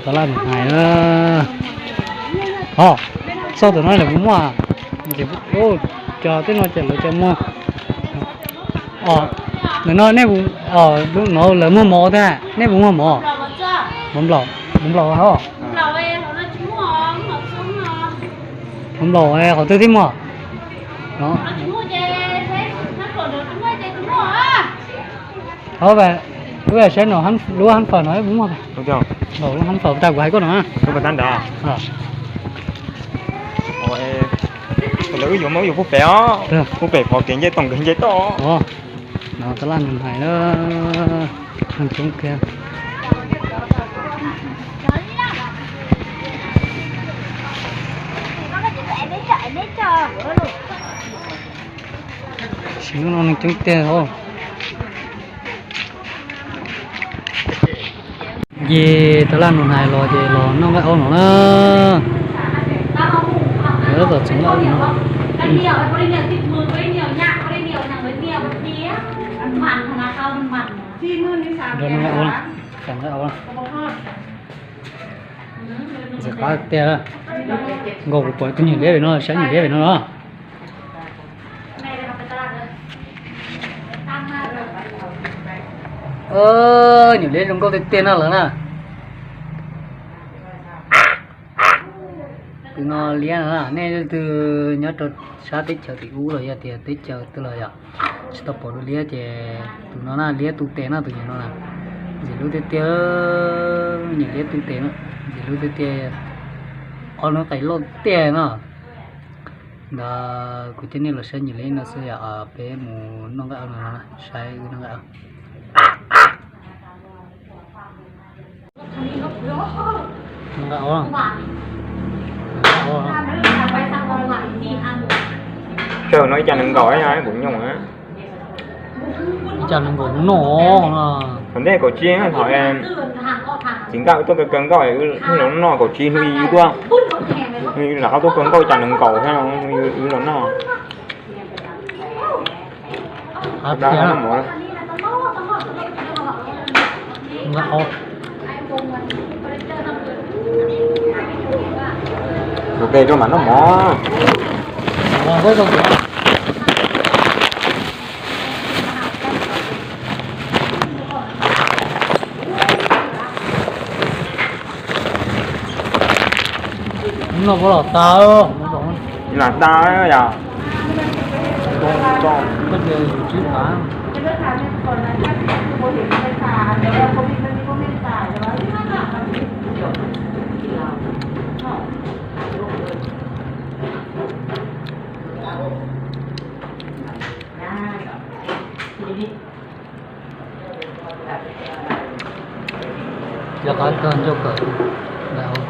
Tab laj nws hais na. Ho, xauj tam no lawv puas muaj? Ces, cov tej no ces lawv cov muag. Ntawm no nej, no lawv muag mov tag, nej puas muag mov? Mov nplaum, mov nplaum ho. Mov nplaum qhov twg thiaj muaj? Thov, wb saib no, lub hab fawm no puas muaj? Lub hab fawm tag kuv hais koj no. Lawv wb yuav muab wb yuav pub pem os, pub pem qhov kev nce toom kev nce toj. No tab laj nws hais na, neeg coob kiag. Sim no neeg coob tiag os. Ces tab laj nus hais los ces los noj nqaij aub no na. Lawv txawm txeev nqaij aub no. Nrog noj nqaij aub, nqaij aub. Ntxim qab tiag, nkaus kuv pom tus nyuam liab pem no, saib nyuam liab pem no los. Nyuam liab zoo nkauj tiag tiag no lawm na. Tus no liab no, nej leej twg nyob rau sab teb chaws tim ub los yog tias teb chaws twg los yom, tsis tau pom dua liab ces tus no na, liab tu tes no, tus nyuam no na. Ntxim hlub tiag tiag, nyuam liab tu tes no, ntxim hlub tiag tiag. Ob lub qe loj tiag no. Ntawd kuv coj nej los saib nyuam liab no xwb yom, peb mus noj nqaij no, saib wb noj nqaij. Nqaij os. Tsawg no ib co nees nkaum, kuv nyooj. Ib co nees nkaum no. Thaum ntej kaum tsib, thaum txiv nkauj tuaj kaw kaw nkauj, wb los noj kaum tsib hlub yus tuaj. Lam qab tuaj kaw nkauj ib co nees nkaum thiab, wb los noj. Tus tes rau mam noj mov. Noj puas los tag? Lam tag yom. Koj tias yus tsib phav. Yog qhov kawg ncauj kawm lawm.